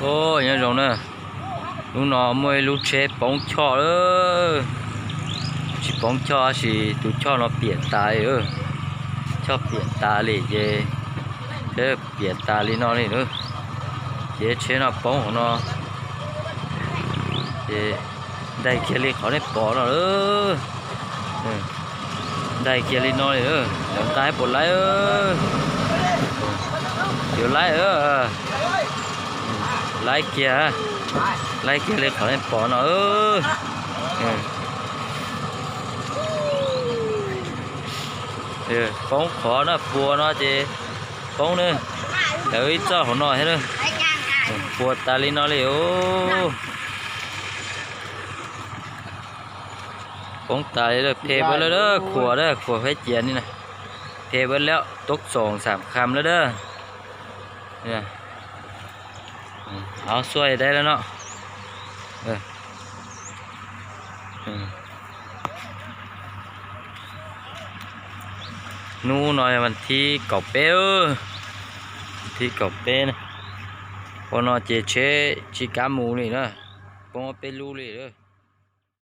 Nyob zoo na, hnub no muaj ib lub tsheb poob choj lawm. Tsis poob choj tab sis tus choj no piam tas li. Choj piam tas li ces, tsheb piam tas li no li. Ces tsheb no poob hauv no, ces ntais kiag li qhov nej pom no lawm. Ntais kiag li no li, cov nqa puas laib, yuav laib, laib kiag, laib kiag li qhov nej pom no. Poob qhov no, puas no ces poob na. Lawv ib txoj hauv no thiab, puas tas li no li os. Poob tas li, phem lawm, khuam, khuam peb ciav ni na. Phem lawm, tuab xoom xam kham lawm. Av xuaj dai lawm no. Hnub no vas thib kaum peb, thib kaum peb na. Ua no ces tsheb tsis kam mus li na, poob peb lub li.